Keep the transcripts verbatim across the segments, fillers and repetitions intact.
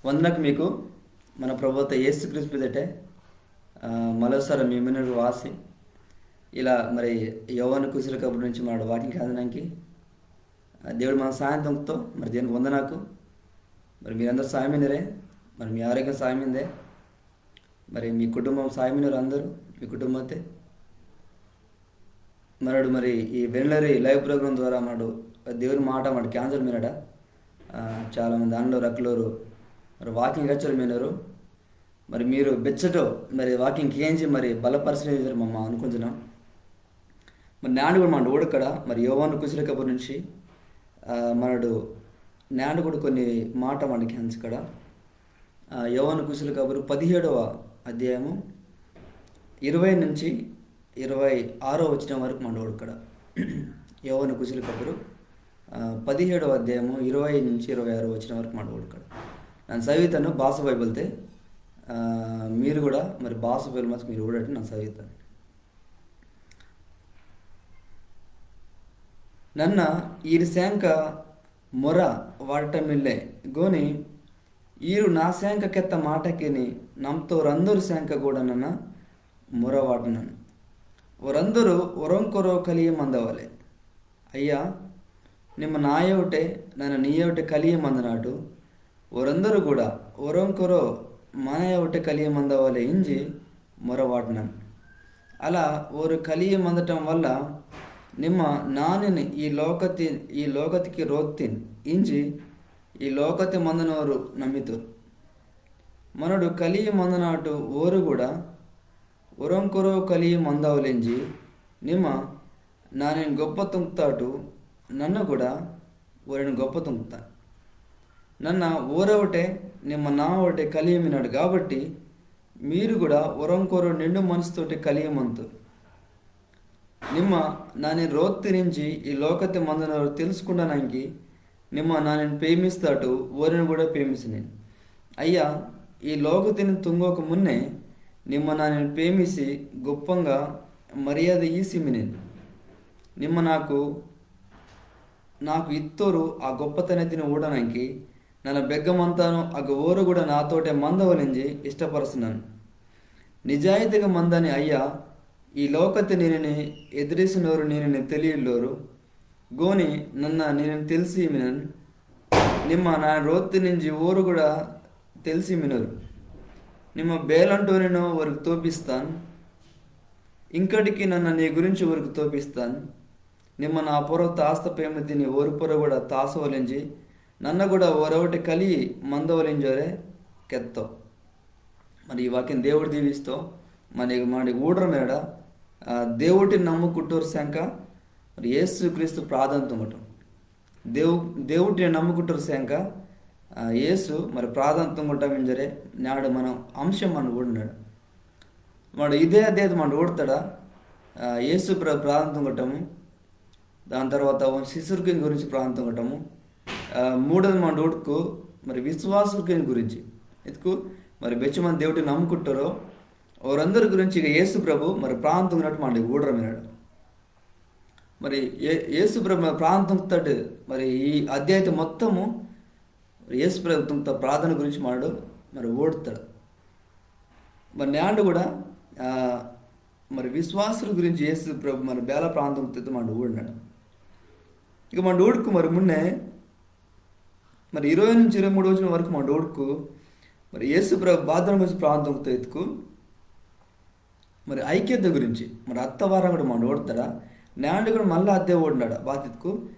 వందనాకు మీకు మన ప్రభువత్త యేసుక్రీస్తు పేదటే, ఆ, మరోసారి మీ మున్నె వాసి ఇలా మరి యోవాను కుశల కబురు నుంచి మనడు వాక్యం కేంజనాంకి, ఆ, దేవుడు మన సాయం తుంగ్తో. మరి దేవునికి వందనాకు. మరి మీరందరూ సాయమినరే? మరి మీ ఆరోగ్యం సాయమిందే? మరి మీ కుటుంబం సాయమినరు అందరూ? మీ కుటుంబతే? మనడు మరి ఈ వెన్నెలరి live program ద్వారా మనడు దేవుని మాట మనడు కేంజోర్ మినడ. ఆ, చాలా మంది అన్నలోరు అక్కలోరు మరి వాక్యం కెచ్చోర్ మినరు. మరి మీరు బెచ్చటో మరి వాక్యం కేంజి మరి బలపరచలేరు మమ్మ అనుకుంటున్నాం. మరి నేండు కూడా మనడు ఊడకడ మరి యోవాను కుశల కబురు నుంచి, ఆ, మనడు నేండు కూడా కొన్ని మాట మనడు కేంజకడ. ఆ, యోవాను కుశల కబురు పదిహేడవ అధ్యాయము ఇరవై నుంచి ఇరవై ఆరో వచనం వరకు మనడు ఊడకడ. యోవాను కుశల కబురు, ఆ, పదిహేడవ అధ్యాయము ఇరవై నుంచి ఇరవై ఆరో వచనం వరకు మనడు ఊడకడ. నన్న సదివితాను బాస బైబిల్తే, ఆ, మీరు కూడా మరి బాస బైబిల్ మాత్రం మీరు ఊడటి నన్న సదివితాను. నన్న ఈరి సేంక మొర వాటటమిల్లే గోని, ఈరు నా సేంక కెత్త మాటకిని నమ్తోరందరు సేంక కూడా నన్న మొర వాటనన్. ఓరందరు ఒరొంకొరో కలియి మందవలే. అయ్యా, నిమ్మ నాయవుటే, నన్న నీయవుటే కలియి మందనాటు, ఓరందరు కూడా ఒరొంకొరో మనయవుటే కలియి మందవలే ఇంజి మొర వాటనన్. అలా ఓరు కలియి మందటం వల్ల నిమ్మ నానిని ఈ లోకతి, ఈ లోకతికి రోత్తిన్ ఇంజి ఈ లోకతి మందనోరు నమ్మితురు. మనడు కలియి మందనాటు ఓరు కూడా ఒరొంకొరో కలియి మందవలింజి నిమ్మ నానిని గొప్ప తుంగ్తాటు నన్న కూడా ఓరిని గొప్ప తుంగ్తాన్. నన్న ఓరవుటే నిమ్మ నావవుటే కలియి మినాడు కాబట్టి మీరు కూడా ఒరొంకొరో నిండు మనసుతోటి కలియి మంతురు. నిమ్మ నానిని రోత్తినింజి ఈ లోకతి మందనోరు తెలుసుకుండనాంకి నిమ్మ నానిని పేమిస్తాటు ఓరిని కూడా పేమిసినిన్. అయ్యా, ఈ లోకతిని తుంగోకు మున్నే నిమ్మ నానిని పేమిసి గొప్పంగా మర్యాద ఈసి మినిన్. నిమ్మ నాకు, నాకు ఇత్తోరు ఆ గొప్పతనతిని ఊడనాంకి నన్న బెగ్గ మంతాను అగ్గ ఓరు కూడా నాతోటే మందవలింజి ఇష్టపరసనన్. నిజాయితీగా మందని అయ్యా, ఈ లోకతి నినిని ఎదిరిసినోరు నినిని తెలియిల్లోరు. గోని నన్న నినిని తెలిసి మినన్. నిమ్మ నానిని రోత్తినింజి ఓరు కూడా తెలిసి మినరు. నిమ్మ బేలంటోనినో ఓరికి తోపిస్తాన్. ఇంకటికి నన్న నీ గురించి ఓరికి తోపిస్తాన్. నిమ్మ నా పొర్రొ తాస్త పేమతిని ఓరి పొర్రొ కూడా తాసవలింజి నన్న కూడా ఓరవుటే కలియి మందవలింజోరే కెత్తో. మరి ఈ వాక్యం దేవుడు దీవిస్తో. మరి మనడు ఊడోర్ మినడ, ఆ, దేవుటిని నమ్ముకుట్టోర్ సేంక మరి యేసు క్రీస్తు ప్రార్థన తుంగటం. దేవు-, దేవుటిని నమ్ముకుట్టోర్ సేంక, ఆ, యేసు మరి ప్రార్థన తుంగటం ఇంజోరే నేండు మన అంశం మనడు ఊడినాడు. మనడు ఇదే అధ్యాయం మనడు ఊడతాడ, ఆ, యేసు ప్ర-, ప్రార్థన తుంగటము, దాని తర్వాత ఓని శిష్యుర్కిని గురించి ప్రార్థన తుంగటము, ఆ, మూడోది మనడు ఊడుకు మరి విశ్వాసుర్కిని గురించి. ఇత్కు మరి బెచ్చమంది దేవుటిని నమ్ముకుట్టోరో ఓరందరి గురించి ఇక యేసు ప్రభు మరి ప్రార్థన తుంగనట్టు మనడు ఊడోర్ మినడ. మరి యే-, యేసు ప్రభు మరి ప్రార్థన తుంగ్తాడు. మరి ఈ అధ్యాయం మొత్తము మరి యేసు ప్రభు తుంగ్త ప్రార్థన గురించి మనడు మరి ఊడతాడు. మరి నేండు కూడా, ఆ, మరి విశ్వాసుల గురించి యేసు ప్రభు మరి బేల ప్రార్థన తుంగ్తతే మనడు ఊడినాడు. ఇక మనడు ఊడుకు మరి మున్నే మరి ఇరవై నుంచి ఇరవై మూడు వచనం వరకు మనడు ఊడుకు మరి యేసు ప్రభు బాధల గురించి ప్రార్థన తుంగ్తో ఇత్కు మరి ఐక్యత గురించి మరి అత్త వారం కూడా మనడు ఊడతాడ. నేండు కూడా మళ్ళా అదే ఊడినాడు బాతిత్కు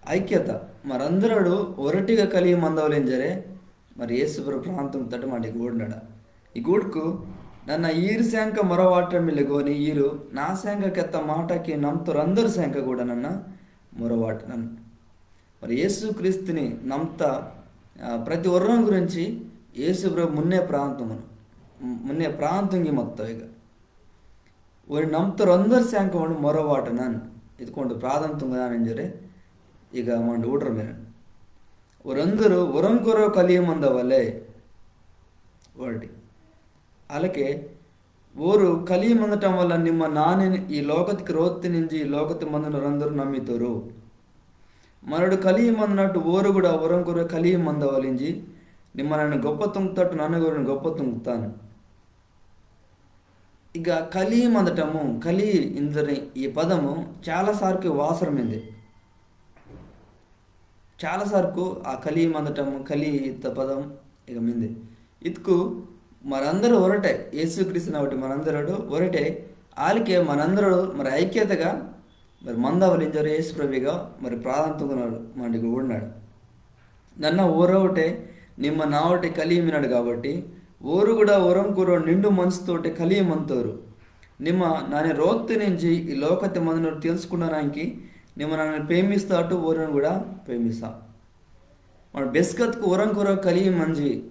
ఐక్యత. మరందరూ ఒరటిగా కలియి మందవలింజోరే మరి యేసు ప్రభు ప్రార్థన తుంగ్తట్టు మనడు ఇక ఊడినాడ. ఈ ఊడుకు నన్న ఈరి సేంక మొర వాటటమిల్లే గోని ఈరు నా సేంక కెత్త మాటకి నమ్తోరందరి సేంక కూడా నన్న మొర వాటనన్. మరి యేసు క్రీస్తుని నమ్త, ఆ, ప్రతి ఒర్రోని గురించి యేసు ప్రభు మున్నే ప్రార్థన తుంగను. మున్నే ప్రార్థన తుంగి మత్తో ఇక. ఓని నమ్తోరందరి సేంక ఓండు మొర వాటనన్. ఇత్కు ఓండు ప్రార్థన తుంగనాన్ ఇంజోరే ఇక మనడు ఊడోర్ మినన్. ఓరందరు ఒరొంకొరో కలియి మందవలే. ఒకటి. అలాగే ఓరు కలియి మందటం వల్ల నిమ్మ నానిని ఈ లోకతికి రోత్తినింజి ఈ లోకతి మందనోరందరు నమ్మితోరు. మనడు కలియి మందనట్టు ఓరు కూడా ఒరొంకొరో కలియి మందవలింజి నిమ్మ నన్న గొప్ప తుంగ్తట్టు నన్న కూడా గొప్ప తుంగ్తాను. ఇక కలియి మందటము, కలియి ఇందని ఈ పదము చాలా సార్కు వాసర మిందే. చాలా సార్కు ఆ కలియి మందటము, కలియి ఇత్త పదం ఇక మిందే. ఇత్కు మరందరూ ఒరటే, యేసుక్రీస్తుని ఒకటి మరందరూ ఒరటే, ఆలకే మనందరూ మరి ఐక్యతగా మరి మందవలింజరు యేసు ప్రభుగా మరి ప్రార్థన తుంగునాడు, మనకి ఊడినాడు. నన్న ఓరవుటే నిమ్మ నావటే కలియి మినడు కాబట్టి, ఓరు కూడా ఒరంకొరు నిండు మనసుతోటే కలియి మంతోరు. నిమ్మ నాని రోత్తి నుంచి ఈ లోకతే మందనోరు తెలుసుకుండనాంకి నిమ్మ నాని ప్రేమిస్తాటు ఓరను కూడా ప్రేమిస్తా. మన బెస్కత్కు ఒరంకొర కలియి మంజి,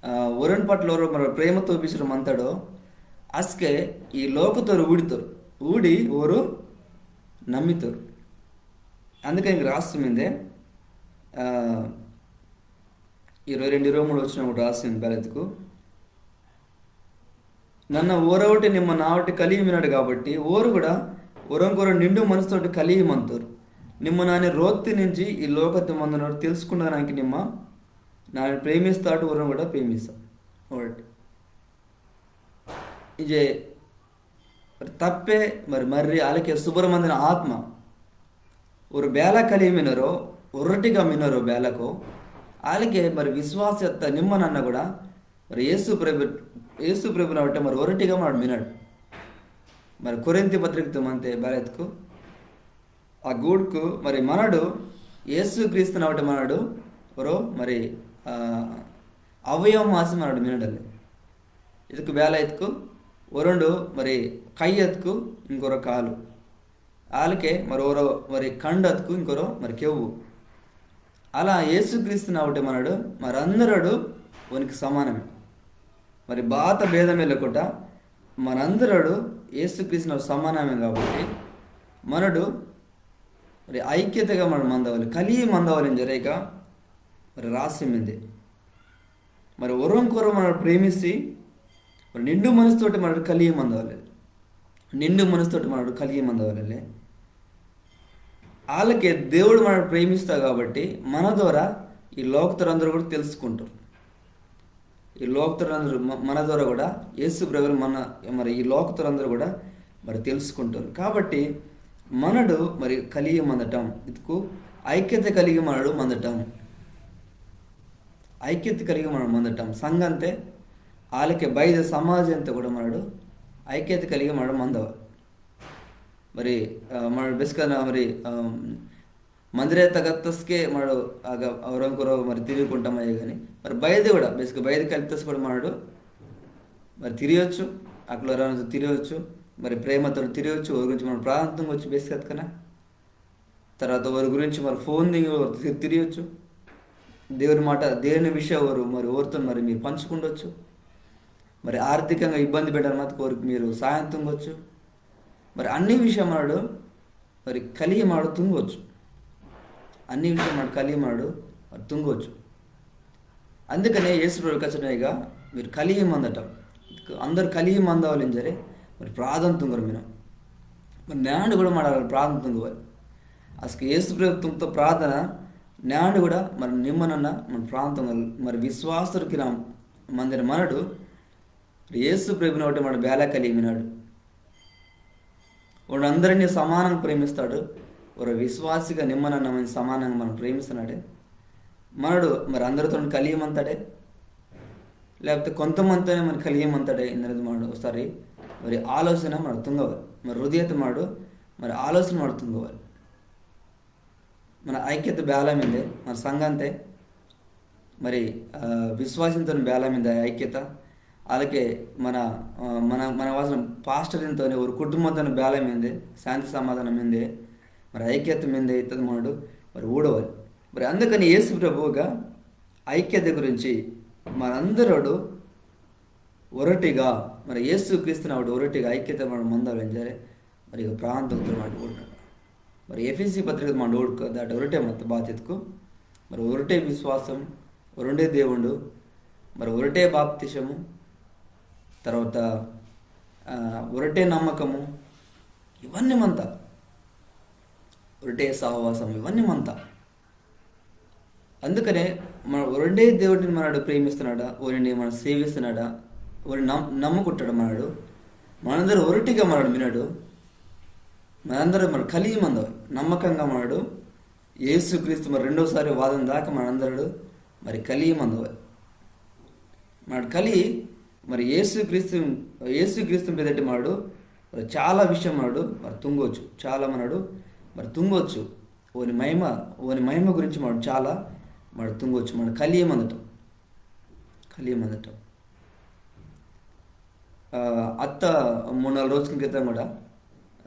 ఆ, ఒరన్ పట్ల ఒరో మన ప్రేమతో బిసురు మంతాడో, అస్కే ఈ లోకతోరు ఊడితోరు, ఊడి ఓరు నమ్మితోరు. అందుకని ఇంక రాసి మిందే, ఆ, ఇరవై రెండు, ఇరవై మూడు వచనం ఒకటి రాసి మిందే బేలెత్కు. నన్న ఓరవటి నిమ్మ నావటి కలియి మినడు కాబట్టి, ఓరు కూడా ఒరంకొర నిండు మనసుతోటి కలియి మంతోరు. నిమ్మ నాని రోత్తి నుంచి ఈ లోకతే మందనోరు తెలుసుకుండనాంకి నిమ్మ నాని ప్రేమిస్తాటు ఓరను కూడా ప్రేమిస్తా. ఒకటి. ఇజే మరి తప్పే మరి మర్రి ఆలకే సుబ్బరమందిన ఆత్మ. ఓరు బేల కలియి మినరో, ఒరటిగా మినరో బేలకో, ఆలకే మరి విశ్వాసత్త నిమ్మ నన్న కూడా మరి యేసు ప్రభు, యేసు ప్రభుని ఒకటే మరి ఒరటిగా మనడు మినడు. మరి కొరింథీ పత్రికతే మంతే బేలెత్కు. ఆ గూడ్కు మరి మనడు యేసు క్రీస్తుని ఒకటే మనడు ఒరో మరి, ఆ, అవయవం మాసి మనడు మినడలే. ఇత్కు బేల ఇత్కు ఒరొండు మరి కయ్యత్కు ఇంకొరో కాలు. ఆలకే మరి ఒరో మరి కండత్కు ఇంకొరో మరి కెవ్వు. అలా యేసుక్రీస్తుని ఒకటే మనడు మరందరడు ఓనికి సమానమే. మరి బాత భేదమే లేకుండా మనందరడు యేసుక్రీస్తుని సమానమే కాబట్టి మనడు మరి ఐక్యతగా మనడు మందవాలి, కలియి మందవాలి ఇంజరే ఇక మరి రాసి మిందే. మరి ఒరంకొర మనడు ప్రేమిసి మరి నిండు మనసుతోటి మనడు కలియి మందవాలి, నిండు మనసుతోటి మనడు కలియి మందవాలి. ఆలకే దేవుడు మనడు ప్రేమిస్తా కాబట్టి మన ద్వారా ఈ లోకతోరందరూ కూడా తెలుసుకుంటారు. ఈ లోకతోరందరూ మ-, మన ద్వారా కూడా యేసు ప్రభుని మన మరి ఈ లోకతోరందరూ కూడా మరి తెలుసుకుంటారు. కాబట్టి మనడు మరి కలియి మందటం, ఇత్కు ఐక్యత కలియి మనడు మందటం, ఐక్యత కలియి మనడు మందటం. సంఘంతే ఆలకే బయట సమాజంతో కూడా మనడు ఐక్యత కలియి మనడు మందవాలి. మరి, ఆ, మనడు బెస్కన మరి, ఆ, మందిరే తగత్తస్కే మనడు ఆగ ఒరంకొర మరి తిరిగికుంటామయ్యే కానీ మరి బయట కూడా బెస్క బయట కలితస్ కూడా మనడు మరి తిరియొచ్చు, అక్కడ తిరియొచ్చు, మరి ప్రేమతో తిరియొచ్చు, ఓరి గురించి మనడు ప్రార్థన తుంగొచ్చు బెస్కత్కన. తర్వాత ఓరి గురించి మరి ఫోన్ దిగి ఓరు తి-, తిరియొచ్చు. దేవుని మాట, దేవుని విషయం ఓరు మరి ఓరితో మరి మీరు పంచుకుండొచ్చు. మరి ఆర్థికంగా ఇబ్బంది పడ్డారు మాత్రం ఓరికి మీరు సాయం తుంగొచ్చు. మరి అన్ని విషయం మనడు మరి కలియి మనడు తుంగొచ్చు. అన్ని విషయం మనడు కలియి మనడు మరి తుంగొచ్చు. అందుకనే యేసు ప్రభు కచ్చితంగా మీరు కలియి మందటం, అందరు కలియి మందవాలి ఇంజరే మరి ప్రార్థన తుంగరు మీరు. మరి నేండు కూడా మనడు ప్రార్థన తుంగవాలి. అసలు యేసు ప్రభు తుంగతో ప్రార్థన నేండు కూడా మరి నిమ్మ నన్న మన ప్రార్థన తుంగవాలి. మరి విశ్వాసుడికి నా మందిర మనడు యేసు ప్రభుని ఒకటే మనడు బేల కలియి మినడు. ఓండు అందరినీ సమానంగా ప్రేమిస్తాడు. ఒక విశ్వాసిగా నిమ్మ నన్న మంది సమానంగా మనడు ప్రేమిస్తున్నాడే. మనడు మరి అందరితో కలియి మంతాడే, లేకపోతే కొంతమందితోనే మనడు కలియి మంతాడే ఇందనేది మనడు ఒకసారి మరి ఆలోచన మనడు తుంగవాలి. మరి హృదయత మనడు మరి ఆలోచన మనడు తుంగవాలి. మన ఐక్యత బేల మిందే, మన సంఘంతే మరి, ఆ, విశ్వాసంతో బేల మిందే ఐక్యత. అలాగే మన, ఆ, మన, మన వాసన పాస్టర్తోనే, ఒక కుటుంబంతో బేల మిందే, శాంతి సమాధానం మిందే, మరి ఐక్యత మిందే ఇత్తది మనడు మరి ఊడవాలి. మరి అందుకని యేసు ప్రభువుగా ఐక్యత గురించి మనందరూ ఒరటిగా, మరి యేసు క్రీస్తుని ఆవిడ ఒరటిగా ఐక్యత మనడు మందవాలి ఇంజరే మరి ఇక ప్రార్థన తుంగతో మనడు ఊడనాడు. మరి ఎఫెసీ పత్రిక మనడు ఊడుకో దాటి ఒరటే మత్త బాతిత్కు, మరి ఒరటే విశ్వాసం, ఒరొండే దేవుండు, మరి ఒరటే బాప్తిసము, తర్వాత, ఆ, ఒరటే నమ్మకము, ఇవన్నీ మంత, ఒరటే సహవాసం, ఇవన్నీ మంత. అందుకనే మన ఒరండే దేవుడిని మనడు ప్రేమిస్తున్నాడా, ఓనిని మన సేవిస్తున్నాడా, ఓని నమ్-, నమ్ముకుంటాడా మనడు, మనందరూ ఒరటిగా మనడు మినడు, మనందరూ మన కలియి మందవ నమ్మకంగా మనడు యేసుక్రీస్తు మరి రెండోసారి వాదన దాకా మనందరూ మరి కలియి మందవ. మనడు కలియి మరి యేసుక్రీస్తు, యేసుక్రీస్తు పెదటి మనడు మరి చాలా విషయం మనడు మరి తుంగొచ్చు, చాలా మనడు మరి తుంగొచ్చు. ఓని మహిమ, ఓని మహిమ గురించి మనడు చాలా మనడు తుంగొచ్చు, మనడు కలియి మందటం, కలియి మందటం. ఆ, అత్త మూడు నాలుగు రోజుల క్రితం కూడా,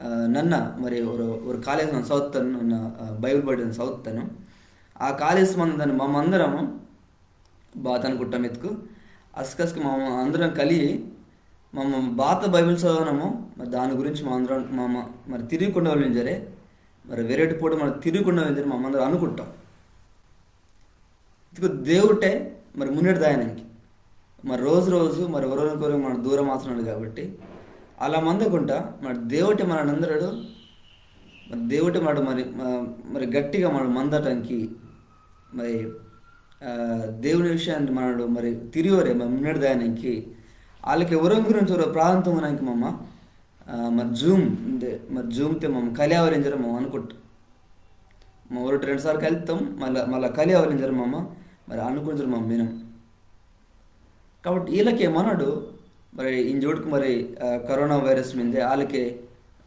ఆ, నన్న మరి ఒక, ఒక కాలేజ్ నన్ను చదువుతాను, నన్న, ఆ, బైబిల్ పడి నన్ను చదువుతాను. ఆ కాలేజ్ మందని మమ్మందరము బాత అనుకుంటాం ఎత్తుకు అస్కస్కి మమ్మ అందరం కలియి మమ్మ బాత బైబిల్ చదవనము. మరి దాని గురించి మా అందరం మమ్మ మరి తిరిగి కొండవలింజరే, మరి వెరైటీ పోటు మరి తిరిగి కొండవలింజరే మమ్మందరం అనుకుంటాం. ఇదిగో దేవుటే మరి మున్నెడు దాయనంకి మరి రోజు రోజు మరి ఒరొరొకరు మన దూరం అవుతున్నాడు కాబట్టి అలా మందకుంటా మరి దేవుటే మన అందరడు మరి దేవుటే మాట మరి మ-, మరి గట్టిగా మన మందటంకి మరి, ఆ, దేవుని విషయాన్ని మనడు మరి తిరియోరే మరి మున్నెడు దాయనంకి వాళ్ళకి ఎవరం గురించి ఎవరో ప్రార్థన తుంగనానికి మమ్మ, ఆ, మరి జూమ్ ఉంది, మరి జూమ్తే మమ్మ కలియావరించడం మమ్మ అనుకుంటాం. మా ఊరు రెండు సార్లు కలుస్తాం, మళ్ళా మళ్ళా కలియావరించడం మమ్మ మరి అనుకుంటారు మమ్మ వినం. కాబట్టి వీళ్ళకే మనడు మరి ఇంజోడుకు మరి, ఆ, కరోనా వైరస్ మిందే వాళ్ళకే,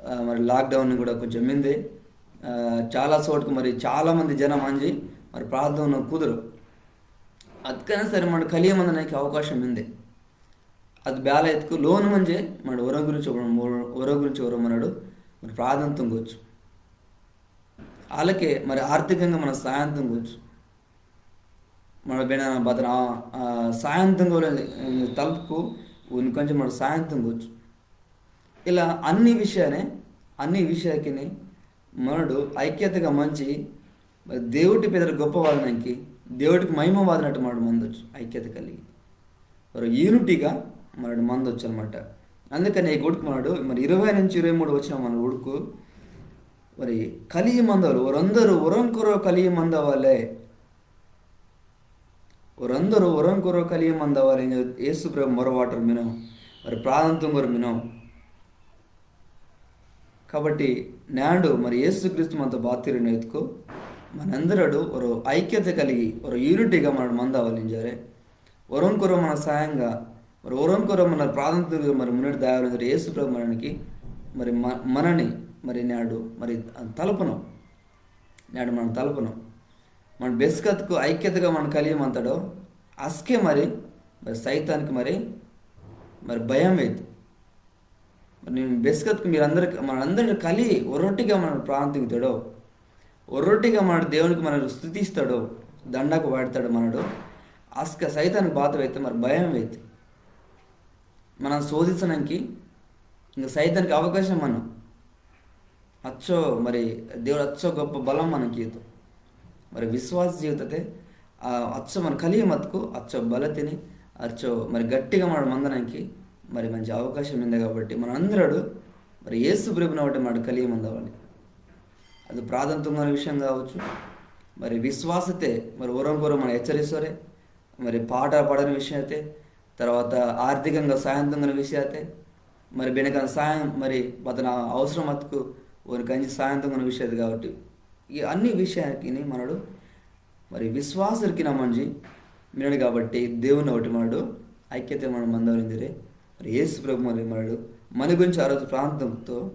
ఆ, మరి లాక్‌డౌన్ కూడా కొంచెం మిందే, ఆ, చాలా చోటుకు మరి చాలా మంది జనం అంజి మరి ప్రార్థన కుదరు. అదికైనా సరే మనడు కలియ మందనానికి అవకాశం మిందే. అది బేల ఎత్తుకు లోను మంజే మనడు ఒరో గురించి ఒరో, ఒరో గురించి ఒరో మనడు మరి ప్రార్థన తుంగొచ్చు. వాళ్ళకే మరి ఆర్థికంగా మన సాయం తుంగొచ్చు. మన బేన బతన, ఆ, సాయం తుంగోలే, ఆ, తలుపుకు ఉనికొంచెం మన సాయం తుంగొచ్చు. ఇలా అన్ని విషయానే, అన్ని విషయాకిని మనడు ఐక్యతగా మంచి మరి దేవుటి పేదలు గొప్ప వాదనకి, దేవుటికి మహిమ వాదనట్టు మనడు మందొచ్చు ఐక్యత కలిగి. మరి యూనిటీగా మనడు మందొచ్చు అనమాట. అందుకని ఈ గుడికి మనడు మరి ఇరవై నుంచి ఇరవై మూడు వచనం మన ఉడుకు మరి కలియి మందవాలే, వారందరూ ఒరంకొరో కలియి మందవాలే. వారందరూ ఒరంకొరో కలియి మందవాలే ఇంజి యేసు ప్రభు మొరవాటరు మినో, మరి ప్రార్థన తుంగరు మినో. కాబట్టి నేడు మరి యేసుక్రీస్తు మనతో బాతిరిన ఎత్తుకో మనందరడు ఒరో ఐక్యత కలిగి, ఒరో యూనిటీగా మనడు మందవాలింజరే. ఒరంకొరో మన సాయంగా, మరి ఒరంకొరో మన ప్రార్థన తుంగ మరి మున్నెడు దాయాలి యేసు ప్రభు మనకి మరి మ-, మనని మరి నేడు మరి తలపను. నేడు మన తలపను. మన బెస్కత్కు ఐక్యతగా మన కలియమంతాడో అస్కే మరి, మరి సైతానికి మరి, మరి భయం వేయదు. మరి నేను బెస్కత్కు మీరందరూ, మనందరూ కలియి ఒరొటిగా మన ప్రార్థన తుంగితాడో, ఒరొటిగా మన దేవునికి మన స్తుతిస్తాడో, దండకు వాడతాడో మనడు, అస్క సైతానికి బాత వేస్తే మరి భయం వేస్తే మనం శోధించడానికి ఇంకా సైతానికి అవకాశం మనం అచ్చో మరి దేవుడు అచ్చో గొప్ప బలం మనకి ఈతో. మరి విశ్వాస జీవితతే, ఆ, అచ్చో మన కలియ మతుకు అచ్చో బలతిని అచ్చో మరి గట్టిగా మన మందనానికి మరి మంచి అవకాశం ఉంది కాబట్టి మనందరూ మరి యేసు ప్రభుని ఒకటి మాట కలియ మందవాలి. అది ప్రార్థన తుంగని విషయం కావచ్చు, మరి విశ్వాసతే మరి ఒరంకొరం మన హెచ్చరిస్తారే, మరి పాట పాడని విషయతే, తర్వాత ఆర్థికంగా సాయం తుంగని విషయతే, మరి బెనకన సాయం మరి అతను అవసరం మతుకు ఒక గంజి సాయం తుంగని విషయతే కాబట్టి ఈ అన్ని విషయానికి మనడు మరి విశ్వాసులకి నమ్మంజి మినడు కాబట్టి దేవుని ఒకటి మనడు ఐక్యత మనం మందవలిందిరే. మరి యేసు ప్రభు మరి మనడు మన గురించి ఆ రోజు ప్రార్థనతో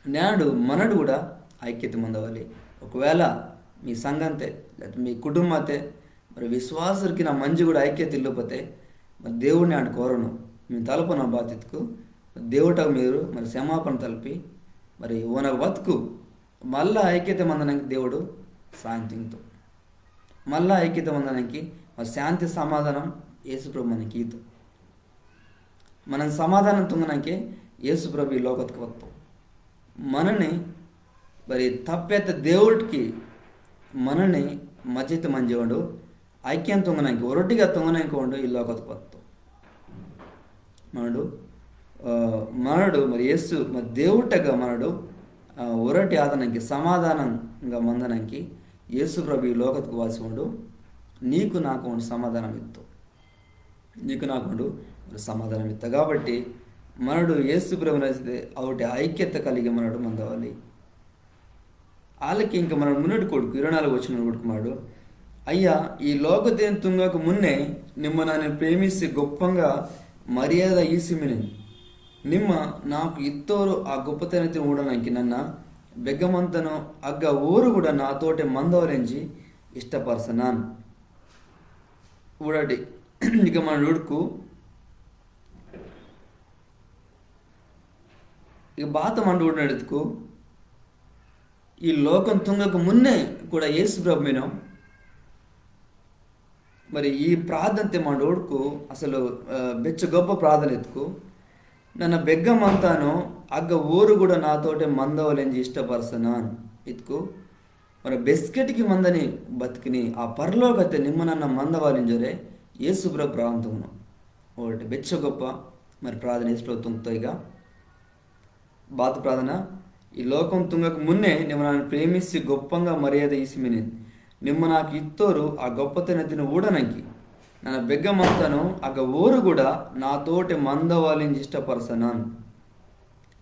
నేడు మనడు కూడా ఐక్యత మందవాలి. ఒకవేళ మీ సంఘంతే, లేకపోతే మీ కుటుంబతే, మరి విశ్వాసులకి నా మంచి కూడా ఐక్యత ఇల్లకపోతే మరి దేవుడిని ఆడు కోరను. మీ తలపన బాధ్యతకు దేవుట మీరు మరి క్షమాపణ తలిపి మరి ఓన బతుకు మళ్ళా ఐక్యత మందనానికి దేవుడు సాయం తుంగితో. మళ్ళా ఐక్యత మందనానికి మరి శాంతి సమాధానం యేసు ప్రభు మనకి ఈతో. మనం సమాధానం తుంగనాకే యేసు ప్రభు ఈ లోకత్కు వత్తో. మనని మరి తప్పేత దేవుడికి మనని మధ్యత మంజోండు, ఐక్యం తుంగనాకి, ఒరొటిగా తుంగనాకి ఓండు ఈ లోకత్కు వత్తో. మనడు, ఆ, మనడు మరి యేసు మరి దేవుటగా మనడు, ఆ, ఒరొటి ఆదనాకి సమాధానంగా మందనాకి యేసు ప్రభు ఈ లోకత్కు వాసి ఓండు. నీకు నాకు ఓండు సమాధానం ఇత్తో. నీకు నాకు ఓండు సమాధానం ఇత్తో. కాబట్టి మనడు యేసు ప్రభుని అయితే అవుటే ఐక్యత కలిగి మనడు మందవాలి. ఆలకి ఇంకా మనడు మున్నటి కొడుకు ఇరవై నాలుగు వచనం కొడుకు మాడు, అయ్యా, ఈ లోకతేని తుంగకు మున్నే నిమ్మ నన్ను ప్రేమిసి గొప్పంగా మర్యాద ఈసిమిని. నిమ్మ నాకు ఇత్తోరు ఆ గొప్పతనతిని ఊడనంకి నన్న బెగ్గమంతను అగ్గ ఓరు కూడా నాతోటే మందవలెంజి ఇష్టపరసనాన్. ఊడటి ఇక మన ఊడుకు ఇక బాత మండు ఊడినడుతుకు ఈ లోకం తుంగకు మున్నే కూడా యేసు ప్రభు మినో. మరి ఈ ప్రార్థనతే మనడు ఊడుకు అసలు, ఆ, బెచ్చ గొప్ప ప్రార్థన ఎత్తుకు, నన్న బెగ్గ మంతాను అగ్గ ఓరు కూడా నాతోటే మందవలెంజి ఇష్టపరసనాన్ ఇత్తుకు. మరి బెస్కెట్కి మందని బతుకుని ఆ పరలోకతే నిమ్మ నన్న మందవాలింజరే యేసు ప్రభు ప్రార్థన తుంగను. ఒకటి బెచ్చ గొప్ప మరి ప్రార్థన యేసు ప్రభు తుంగుతో ఇక బాత ప్రార్థన, ఈ లోకం తుంగకు మున్నే నిమ్మ నన్ను ప్రేమిసి గొప్పంగా మర్యాద ఈసిమిని. నిమ్మ నాకు ఇత్తోరు ఆ గొప్పతనతిని ఊడనంకి నన్న బెగ్గ మంతాను అగ్గ ఓరు కూడా నాతోటే మందవాలింజి ఇష్టపరసనాన్.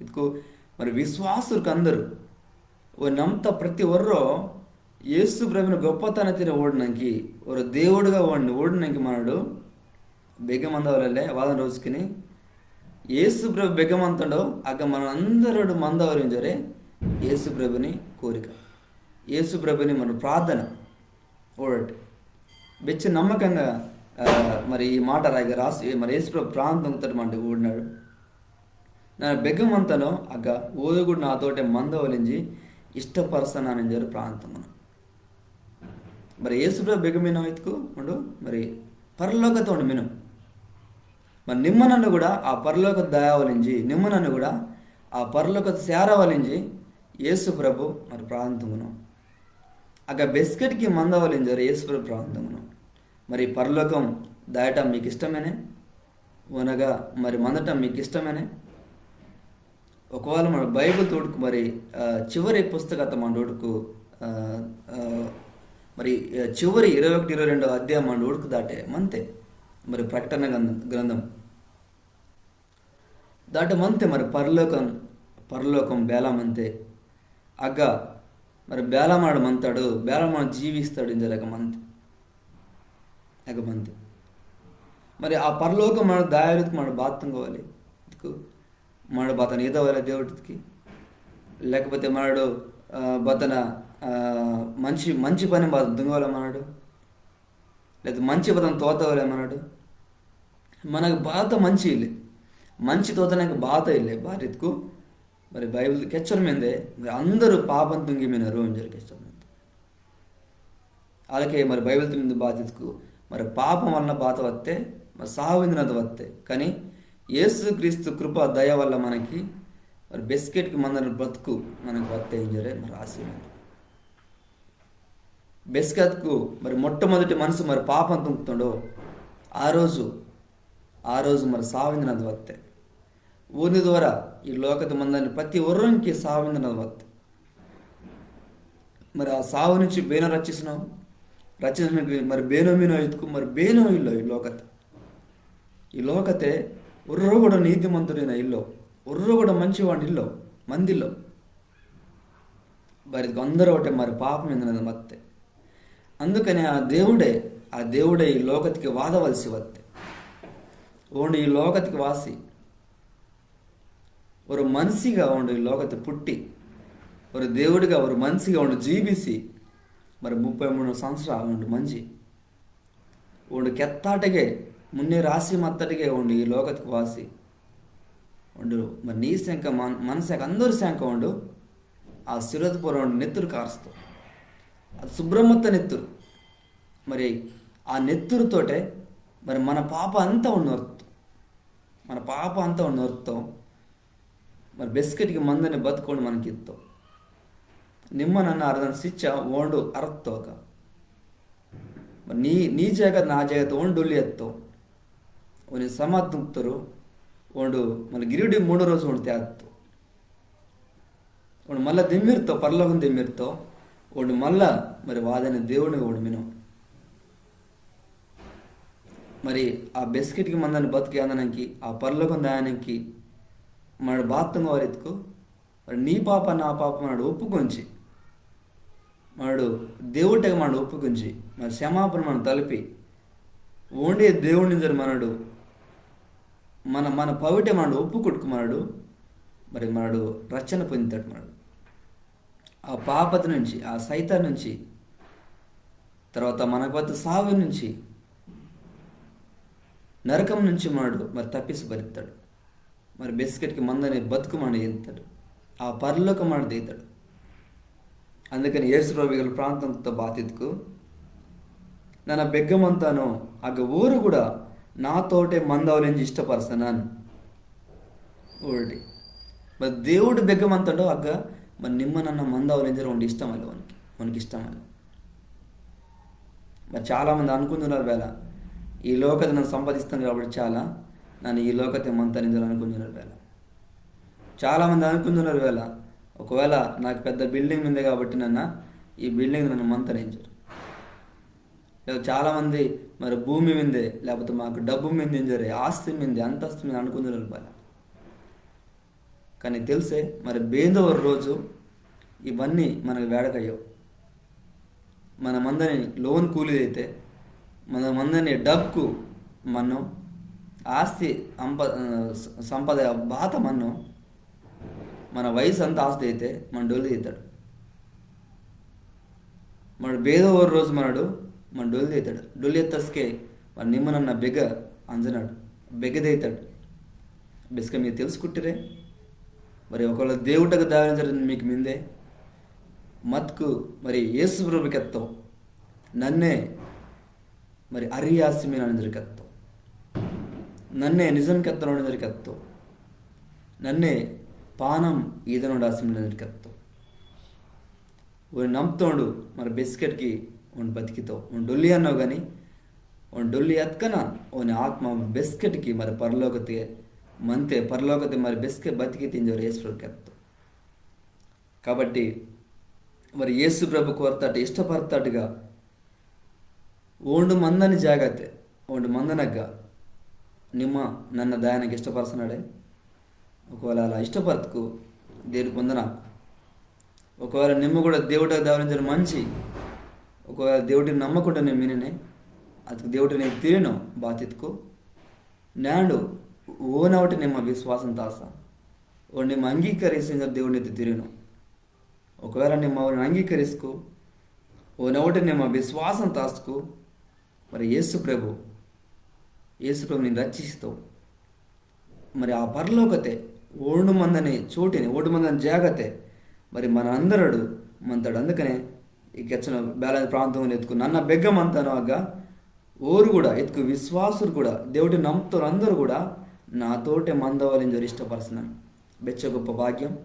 ఇదికు మరి విశ్వాసులకు అందరూ ఓ నమ్త ప్రతి ఒర్రో యేసు ప్రభుని గొప్పతనతిని ఊడనంకి, ఒరో దేవుడుగా ఓండు ఊడనంకి మనడు బెగ్గ మందవలలే వాదన రోజుకిని యేసు ప్రభు బెగ్గ మంతుండో అగ్గ మన అందరూ మందవలింజరే యేసు ప్రభుని కోరిక, యేసు ప్రభుని మన ప్రార్థన. ఊడటి బెచ్చ నమ్మకంగా, ఆ, మరి ఈ మాట రాయిగా రాసి మరి యేసు ప్రభు ప్రార్థన తుంగుతాడు మనడు ఊడినాడు. నన్న బెగ్గ మంతాను అగ్గ ఓరు కూడా నాతోటే మందవలెంజి ఇష్టపరసనాన్ ఇంజోరు ప్రార్థన తుంగను. మరి యేసు ప్రభు బెగ్గ మినో ఇత్తుకు ఓండు మరి పరలోకతే ఓండు మినో. మరి నిమ్మ నన్న కూడా ఆ పరలోకతే దాయవలెంజి, నిమ్మ నన్న కూడా ఆ పరలోకతే సేరవలెంజి యేసు ప్రభు మరి ప్రార్థన తుంగను. అగ్గ బెస్కెట్కి మందవలెంజోరు యేసు ప్రభు ప్రార్థన తుంగను. మరి పరలోకం దాయటం మీకు ఇష్టమేనే? ఓనగా మరి మందటం మీకు ఇష్టమేనే? ఒకవేళ మన బైబిల్ తోడుకు మరి, ఆ, చివరి పుస్తకత మన తోడుకు, ఆ, ఆ, మరి, ఆ, చివరి ఇరవై ఒకటి, ఇరవై రెండు అధ్యాయం మన తోడుకు దాటే మంతే. మరి ప్రకటన గ్రంథం, గ్రంథం దాటే మంతే మరి పరలోకం, పరలోకం బేల మంతే. అగ్గ మరి బేల మనడు మంతాడు, బేల మనడు జీవిస్తాడు ఇంజోరు అగ్గ మంతే. అగ్గ మంతే. మరి ఆ పరలోకం మన దాయరుకు మన బాత తుంగవాలి. ఇదికు మనడు బాతన ఈదవాలి దేవుడికి. లేకపోతే మనడు, ఆ, బాతన, ఆ, మంచి, మంచి పని బాత తుంగవాలి మనడు. లేదా మంచి బాతన తోతవాలి మనడు. మనకు బాత మంచి ఇల్లే. మంచి తోతనకు బాత ఇల్లే. బారితుకు మరి బైబిల్ కెచ్చోర్ మిందే, మరి అందరూ పాపం తుంగి మినరు ఇంజోరు కెచ్చోర్ మిందే. అలాకే మరి బైబిల్ తుంగి బాత ఇత్తుకు, మరి పాపం వలన బాత వత్తే, మరి సావు ఇందనది వత్తే. కానీ యేసు క్రీస్తు కృప దయ వల్ల మనకి మరి బెస్కెట్కి మందని బ్రతుకు మనకు వత్తే ఇంజోరే మరి ఆశ మిందే. బెస్కెట్కు మరి మొట్టమొదటి మనసు మరి పాపం తుంగుతుండో, ఆ రోజు, ఆ రోజు మరి సావు ఇందనది వత్తే. ఓని ద్వారా ఈ లోకత మందని ప్రతి ఒర్రంకి సావు ఇందనది వత్తే. మరి ఆ సావు నుంచి బేనో రక్షిసినో, రక్షిసనంకి మరి బేనో మినో ఇత్తుకు మరి బేనో ఇల్లో ఈ లోకత. ఈ లోకతే ఒర్రో కూడా నీతిమంతుడైన ఇల్లో, ఒర్రో కూడా మంచివాడు ఇల్లో, మందిల్లో. మరి అందరూ ఒకటే మరి పాపం ఇందనది మత్తే. అందుకనే ఆ దేవుడే, ఆ దేవుడే ఈ లోకతికి వాదవలసి వత్తే. ఓండు ఈ లోకతికి వాసి, ఒరో మనిషిగా ఓండు ఈ లోకతి పుట్టి, ఒరో దేవుడిగా ఒరో మనిషిగా ఓండు జీవిసి, మరి ముప్పై మూడు సంవత్సరాలు ఓండు మంజి. ఓండు కెత్తాటగే, మున్నే రాసి మత్తటగే ఓండు ఈ లోకతికి వాసి. ఓండు మరి నీ సెంక మన-, మన సెంక అందరి సెంక ఓండు ఆ సిలువత పొర్రో ఓండు నెత్తురు కార్స్తో. అది సుబ్రమత్త నెత్తురు. మరి ఆ నెత్తురుతోటే మరి మన పాప అంతా ఓండు నొర్తో. మన పాప అంతా ఓండు నొర్తో. మరి బెస్కెట్కి మందని బతుకు ఓండు మనకిత్తో. నిమ్మ నన్న అర్దన సిచ్చ ఓండు అర్తోక. మరి నీ, నీ జాగ నా జాగ ఓండు డొల్లి అత్తో. ఓని సమాధి తుంగ్తోరు. ఓండు మళ్ళీ గిరిడి మూడో రోజు ఓండు తేదత్తో. ఓండు మళ్ళా దెమ్మిర్తో, పరలోకం దెమ్మిర్తో. ఓండు మళ్ళా మరి వాదని దేవుని ఓండు మినో. మరి ఆ బెస్కెట్కి మందని బతుకు ఏందనంకి, ఆ పరలోకం దాయనంకి మనడు బాత్తంగా వారితుకు, మరి నీ పాప నా పాప మనడు ఒప్పుకొంచి, మనడు దేవుటగా మనడు ఒప్పుకొంచి, మరి క్షమాపణ మనం తలిపి, ఓండే దేవుడిని జరి మనడు, మన మన పవిట మనడు ఒప్పుకొట్టుకు మనడు, మరి మనడు రక్షణ పొందుతాడు మనడు. ఆ పాపత నుంచి, ఆ సైతాన్ నుంచి, తర్వాత మనకు వద్ద సావు నుంచి, నరకం నుంచి మనడు మరి తప్పిసి బతుకుతాడు. మరి బెస్కెట్కి మందని బతుకు మనడు ఎంతాడు, ఆ పరలోకం మనడు దేతాడు. అందుకని యేసు ప్రభు వీళ్ళ ప్రాంతంతో బాతితుకు, నన్న బెగ్గమంతాను, అగ్గ ఊరు కూడా నాతోటే మందవలించి ఇష్టపరసనాను. ఊడి. మరి దేవుడు బెగ్గమంతాడో అగ్గ, మరి నిమ్మ నన్న మందవలించడం ఉండి ఇష్టమల్ల వానికి, వానికి ఇష్టమల్ల. మరి చాలా మంది అనుకుంటున్నారు వేళ, ఈ లోకత నన్ను సంపాదిస్తాను కాబట్టి చాలా, నన్ను ఈ లోకతే మంతానించాలి అనుకుంటున్నారు వేళ. చాలా మంది అనుకుంటున్నారు వేళ, ఒకవేళ నాకు పెద్ద బిల్డింగ్ మిందే కాబట్టి నన్న ఈ బిల్డింగ్ నన్ను మంతరించారు. లేదా చాలా మంది మరి భూమి మిందే, లేకపోతే మాకు డబ్బు మిందే ఇంజరే, ఆస్తి మిందే, అంతస్తు మిందే అనుకుంటున్నారు వేళ. కానీ తెలిసే మరి బేదో రోజు ఇవన్నీ మనకు వేడకయ్యో. మన మందని లోన్ కూలిదైతే, మన మందని డబ్బుకు మన్నో, ఆస్తి అంప-, ఆ, స-, సంపద బాత మన్నో, మన వయసు అంత ఆస్తి అయితే మన డొల్లి అవుతాడు. మన బేదో ఓ రోజు మనడు మన డొల్లి అవుతాడు. డొల్లి ఎత్తస్కే మన నిమ్మనన్న బెగ అంజనాడు, బెగదైతాడు. బెస్క మీరు తెలుసుకుంటారే, మరి ఒకవేళ దేవుటకు దాని జరిగింది మీకు మిందే మత్కు మరి యేసు ప్రభు కెత్తో, నన్నే మరి అరియాసి మీనని కెత్తో, నన్నే నిజం కెత్తనోడని కెత్తో, నన్నే పానం ఈదనోడాసి మీనని కెత్తో. ఓని నమ్తోండు మరి బెస్కెట్కి ఓని బతికితో. ఓని డొల్లి అన్నావు కానీ, ఓని డొల్లి ఎత్కన ఓని ఆత్మ బెస్కెట్కి మరి పరలోకతే మంతే, పరలోకతే మరి బెస్కె బతికి తింజోరు యేసు ప్రభు కెత్తో. కాబట్టి మరి యేసు ప్రభు కోరతాడు, ఇష్టపడతాడుగా, ఓండు మందని జాగతే, ఓండు మందనగ్గా నిమ్మ నన్న దాయనకి ఇష్టపరచనాడే. ఒకవేళ అలా ఇష్టపరతుకు దేవుడికి వందనాకు. ఒకవేళ నిమ్మ కూడా దేవుడికి దావరించడం మంచి, ఒకవేళ దేవుడిని నమ్మకుండా నేను మిననే, అతకు దేవుడిని తిరిగినో బాతితుకు, నేడు ఓనవటి నిమ్మ విశ్వాసం తాసా, ఓ నిమ్మ అంగీకరించిన దేవుడిని తిరిగినో. ఒకవేళ నిమ్మ ఓని అంగీకరిస్కు, ఓనవటి నిమ్మ విశ్వాసం తాస్కు, మరి యేసు ప్రభు, యేసు ప్రభు నేను రక్షిస్తావు. మరి ఆ పరలోకతే ఓండు మందని చోటిని, ఓండు మందని జాగతే మరి మన అందరడు మంతాడు. అందుకనే ఈ కెచ్చిన బేలాది ప్రాంతంలో ఎత్తుకు నన్న బెగ్గ మంతాను అగ్గ ఓరు కూడా ఎత్తుకు విశ్వాసులు కూడా దేవుడిని నమ్ముతారు అందరూ కూడా నాతోటే మందవాలని జరి ఇష్టపరచున్నాను. బెచ్చ గొప్ప భాగ్యం.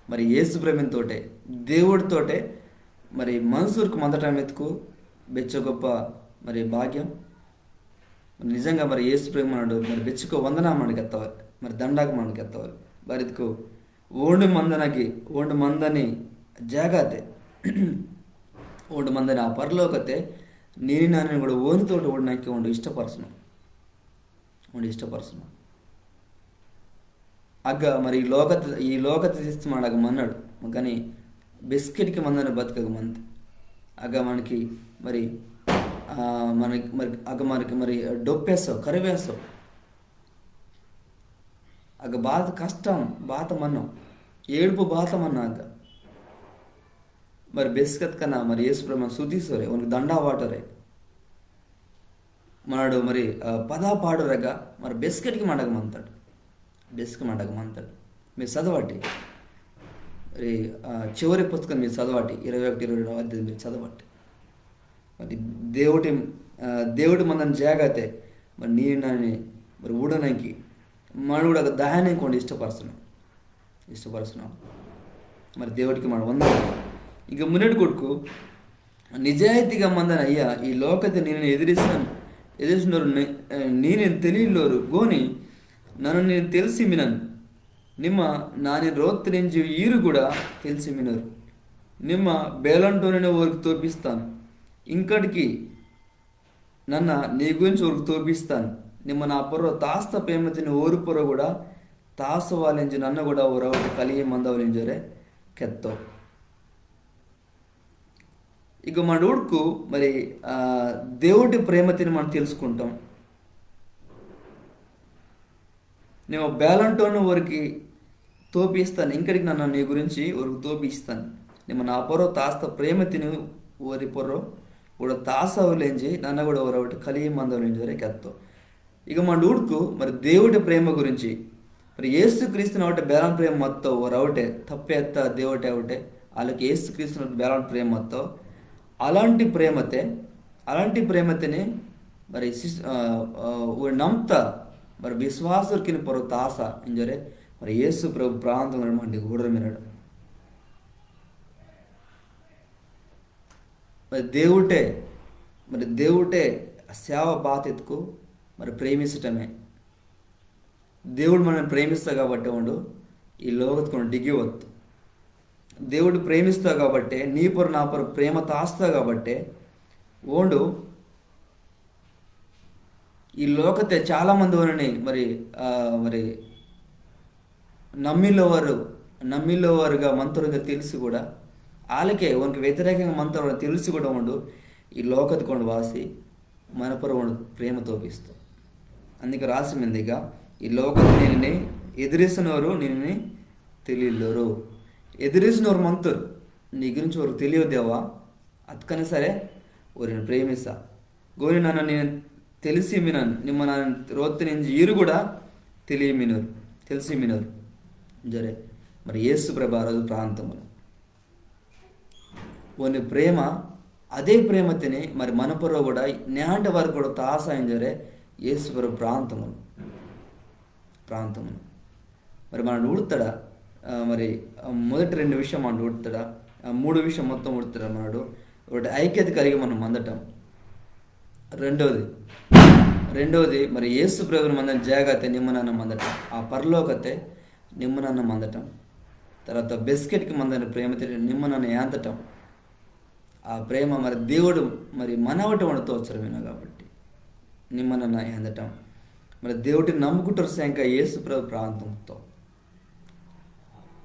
మరి యేసు ప్రభుని తోటే, దేవుడితోటే మరి మనుషులకు మందటం ఎత్తుకు బెచ్చ గొప్ప మరి భాగ్యం. నిజంగా మరి యేసు ప్రభు మనడు మరి బెచ్చుకో వందనా మనకి ఎత్తవాలి, మరి దండాకు మనకి ఎత్తవాలి. మరి ఎత్తుకు ఓండు మందనకి, ఓండు మందని జాగాతే, ఓండు మందని ఆ పరలోకతే, నేను నన్ను కూడా ఓనితోటి ఓడినాకి ఓండు ఇష్టపరచను, ఓండు ఇష్టపరచను. అగ్గ మరి ఈ లోకత, ఈ లోకత తీస్తే మనకు మన్నాడు, కానీ బెస్కెట్కి మందని బతుకకు మంది. అగ్గ మనకి మరి, ఆ, మనకి మరి అగ్గ మనకి మరి డొప్పేస్తావు, కరివేస్తావు. అగ్గ బాత కష్టం, బాత మన్నో, ఏడుపు బాత మన్నో అగ్గ. మరి బెస్కత్ కన్నా మరి యేసు ప్రభు సుతిసోరే, ఓనికి దండా వాటోరే. మనడు మరి, ఆ, పద పాడోరగా మరి బెస్కెట్కి మండగ మంతాడు. బెస్కె మండగ మంతాడు. మీరు చదవటి. మరి, ఆ, చివరి పుస్తకం మీరు చదవటి. ఇరవై ఒకటి, ఇరవై రెండు అధ్యాయం మీరు చదవటి. మరి దేవుడి, ఆ, దేవుడి మందని జాగాతే మరి నేను నన్ను మరి ఊడనంకి మనడు కూడా దాయనంకి ఓండు ఇష్టపరచను, ఇష్టపరచను. మరి దేవుడికి మన వందనాలు. ఇంకా మున్నటి కొడుకు నిజాయితీగా మందని అయ్యా, ఈ లోకతే నేను ఎదిరిస్తాను, ఎదిరిస్తున్నారు నే-, ఆ, నేను తెలియలోరు గోని నన్ను నేను తెలిసి మినను. నిమ్మ నాని రోత్తిరించి ఈరు కూడా తెలిసి మినరు. నిమ్మ బేలంటోనే ఓరికి తోపిస్తాను. ఇంకటికి నన్న నీ గురించి ఓరికి తోపిస్తాన్. నిమ్మ నా పొర్రొ తాస్త ప్రేమతిని ఓరి పొర్రొ కూడా తాసవాలింజి నన్న కూడా ఓరవటె కలియి మందవలింజోరె కెత్తో. ఇక మనడు ఊడ్కు మరి, ఆ, దేవుడి ప్రేమతిని మనం తెలుసుకుంటాం. నిమ్మ బేలంటోను ఓరికి తోపిస్తాన్, ఇంకడికి నన్న నీ గురించి ఓరికి తోపిస్తాన్. నిమ్మ నా పొర్రొ తాస్త ప్రేమతిని ఓరి పొర్రొ కూడా తాసవలింజి నన్న కూడా ఓరవటె కలియి మందవలింజోరె కెత్తో. ఇక మనడు ఊడ్కు మరి దేవుడి ప్రేమ గురించి, మరి యేసు క్రీస్తుని అవటె బేలాన్ ప్రేమ మత్తో ఓరవటె, తప్పె అత్త దేవుటె అవటె, ఆలకె యేసు క్రీస్తుని బేలాన్ ప్రేమ మత్తో, అలాంటి ప్రేమతె, అలాంటి ప్రేమతిని మరి శిశ్-, ఆ, ఆ, ఓ నమ్త మరి విశ్వాసుర్కిని పొర్రొ తాస ఇంజోరె మరి యేసు ప్రభు ప్రార్థన మండి ఊడోరె మినడు. మరి దేవుటె, మరి దేవుటె సేవ బాతిత్కు మరి ప్రేమిసటమే. దేవుడు మనని ప్రేమిస్తా కాబట్టి ఓండు ఈ లోకత్కు డిగి వత్తు. దేవుడు ప్రేమిస్తా కాబట్టే, నీ పొర్రొ నా పొర్రొ ప్రేమ తాస్తా కాబట్టే, ఓండు ఈ లోకతే చాలా మంది ఓనిని మరి, ఆ, మరి నమ్మిలోవారు, నమ్మిలోవారుగా మంతోరు ఇంజి తెలిసి కూడా, ఆలకే ఓనికి వ్యతిరేకంగా మంతోరు తెలిసి కూడా ఓండు ఈ లోకత్కు ఓండు వాసి మన పొర్రొ ఓండు ప్రేమ తోపిస్తో. అందుకే రాసి మిందిగా, ఈ లోకతే నిన్నిని ఎదిరిసినోరు నిన్నిని తెలియిల్లోరు. ఎదిరిసినోరు మంతోరు, నీ గురించి ఓరికి తెలియో దేవా, అత్కని సరే ఓరిని ప్రేమిసా. గోని నన్న నిన్నిని తెలిసి మినాన్, నిమ్మ నన్న రోత్తిని ఇంజి ఈరు కూడా తెలియి మినోరు, తెలిసి మినోరు. జరే, మరి యేసు ప్రభు ఆ రోజు ప్రార్థన తుంగోను. ఓని ప్రేమ, అదే ప్రేమతిని మరి మన పొర్రొ కూడా నేంటి వరకు కూడా తాసా ఇంజోరె యేసు ప్రభు ప్రార్థన తుంగోను. ప్రార్థన తుంగోను. మరి మనడు ఊడ్తాడా? ఆ, మరి, ఆ, మొదటి రెండు విషయం మనడు ఊడ్తాడా? ఆ, మూడు విషయం మొత్తం ఊడ్తాడా మనడు? ఒకటి, ఐక్యత కలిగి మనం మందటం. రెండోది, రెండోది మరి యేసు ప్రభుని మందని జాగతే నిమ్మ నన్న మందటం. ఆ పరలోకతే నిమ్మ నన్న మందటం. తర్వాత బెస్కెట్కి మందని ప్రేమతిని నిమ్మ నన్న ఏందటం. ఆ ప్రేమ మరి దేవుడు మరి మనవటం ఓండు తోచోరె మినో కాబట్టి నిమ్మ నన్న ఏందటం. మరి దేవుటిని నమ్ముకుట్టోరు సేంక యేసు ప్రభు ప్రార్థన తుంగ్తో.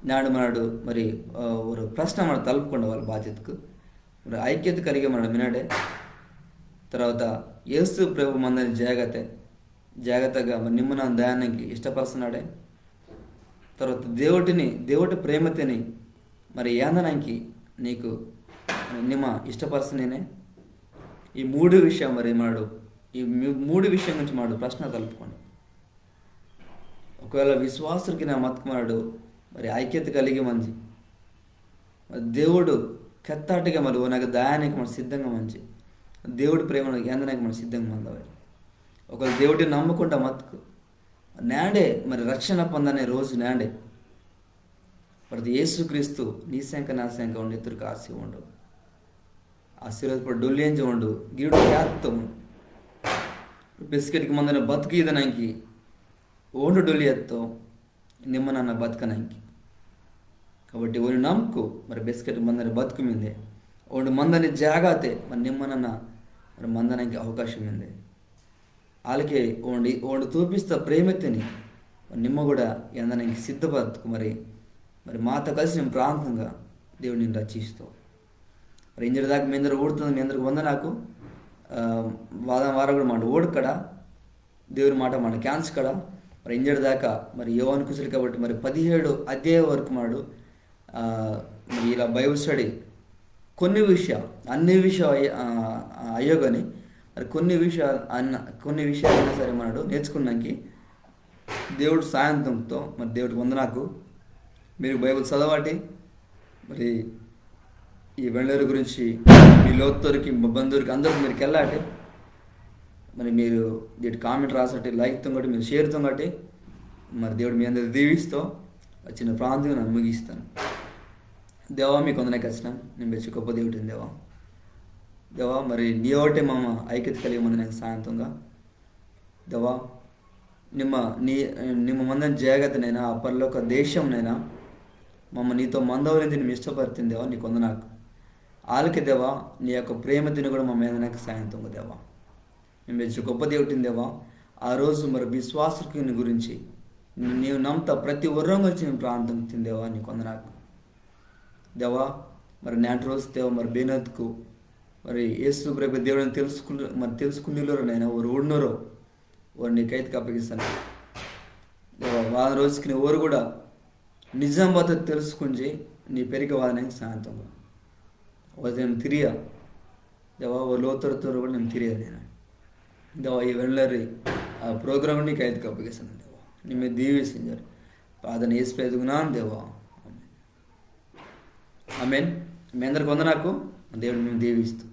నాడు మనడు మరి, ఆ, ఒరో ప్రశ్న మనడు తలుపుకుండవాలి బాతిత్కు. మరి ఐక్యత కలిగి మనడు మినడే. తర్వాత యేసు ప్రభు మందని జాగతే, జాగతగా మరి నిమ్మ నన్న దాయనంకి ఇష్టపర్సనాడే. తర్వాత దేవుటిని, దేవుటి ప్రేమతిని మరి ఏందనంకి నీకు నిమ్మ ఇష్టపర్సనేనే. ఈ మూడు విషయం మరి మనడు, ఈ మూ-, మూడు విషయం గురించి మనడు ప్రశ్న తలుపుకోండు. ఒకవేళ విశ్వాసుర్కిన మత్కు మనడు మరి ఐక్యత కలిగి మంజి, మరి దేవుడు కెత్తాటిగా మరి ఓనగ్గ దాయనంకి మన సిద్ధంగా మంజి, దేవుటి ప్రేమను ఏందనంకి మన సిద్ధంగా మందవాలి. ఒకవేళ దేవుటిని నమ్ముకుంటా మత్కు నేండే మరి రక్షణ పొందనే రోజు నేండే. ప్రతి యేసుక్రీస్తు నీ సేంక నా సేంక ఓండు ఎత్తుర్కు ఆసి ఓండు. ఆశీర్వాదపడి డొల్లి అంజి ఓండు, గిరుడు కెత్తో. బెస్కెట్కి మందని బతుకు ఈదనంకి ఓండు డొల్లి అత్తో, నిమ్మ నన్న బతకనంకి. కాబట్టి ఓని నమ్కు మరి బెస్కెట్కి మందని బతుకు మిందే. ఓండు మందని జాగతే మరి నిమ్మ నన్న మరి మందనంకి అవకాశం మిందే. ఆలకే ఓండు, ఓండు తోపిస్త ప్రేమతిని నిమ్మ కూడా ఏందనంకి సిద్ధపర్త్కు మరి, మరి మాతో కలిసి నిమ్మ ప్రార్థన తుంగా దేవుడు నిన్ను రక్షిస్తో. మరి ఇంజెడి దాకా మీ అందరు ఊడ్తోండు, మీ అందరికి వందనాకు. ఆ, వాదం వారం కూడా మనడు ఊడకడ, దేవుని మాట మనడు కేంజకడ. మరి ఇంజెడి దాకా మరి యోవాను కుసలి కాబట్టి మరి పదిహేడు అధ్యాయం వరకు మనడు ఆ, మరి ఇలా Bible study కొన్ని విషయాలు, అన్ని విషయాలు అయ్య-, ఆ, ఆ, అయ్యో కానీ మరి కొన్ని విషయాలు అన్న, కొన్ని విషయాలైనా సరే మనడు నేర్చుకున్నాకి దేవుడు సాయంత్రంతో మరి దేవుడికి వందనాకు. మీరు బైబిల్ చదవాటి, మరి ఈ వెండర్ గురించి మీ లోత్తోరికి, మీ బంధువురికి అందరికి మీరు కెళ్ళాటి. మరి మీరు దీటి comment రాసటి, like తుంగటి, మీరు share తుంగటి. మరి దేవుడు మీ అందరు దీవిస్తో ఆ చిన్న ప్రార్థన నన్ను ముగిస్తాను. దేవా, మీకు వందనే కచ్చిన, నేను మెచ్చి గొప్ప దేవుడిని దేవా. దేవా, మరి నీ ఒకటే మమ్మ ఐక్యత కలిగి మందనే సాయంత్రంగా. దేవా, నిమ్మ, నీ, నిమ్మ మందని జాగతనైనా, ఆ పరలోక దేశంనైనా, మమ్మ నీతో మందవలింది నిమ్మ ఇష్టపడుతుంది దేవా, నీకు వందనాకు. ఆలకే దేవా, నీ యొక్క ప్రేమతిని కూడా మమ్మ ఏందనకు సాయంత్రంగా దేవా. నిమ్మె గొప్ప దేవుడిని దేవా. ఆ రోజు మరి విశ్వాసుకుని గురించి, నీవు నమ్ముతా ప్రతి ఒర్రం గురించి నేను ప్రార్థన తిని దేవా, నీకు వందనాకు దేవా. మరి నేటి రోజు దేవా, మరి బేనత్కు మరి యేసు ప్రభు దేవుడిని తెలుసుకున్న, మరి తెలుసుకునేలోరు నేను, ఓరు ఊడినోరో, ఓరు నీ కైతకు అప్పగిస్తాను దేవా. వారం రోజుకి ఓరు కూడా నిజం వద్ద తెలుసుకుంచి నీ పెరిగి వాదనకి సాయంత్రం వదిన తిరియ దేవా, ఓ లోతరుతో కూడా నేను తిరియ నేను దేవా. ఈ వెళ్ళరి ఆ ప్రోగ్రామ్ నీ కైతకు అప్పగిస్తాను దేవా. నిమ్మె దీవిసింజరు ప్రార్థన యేసు పేరుతో దేవా. ఆమెన్. మీ అందరికి వందనాకు. దేవుడు నిమ్మె దీవిస్తూ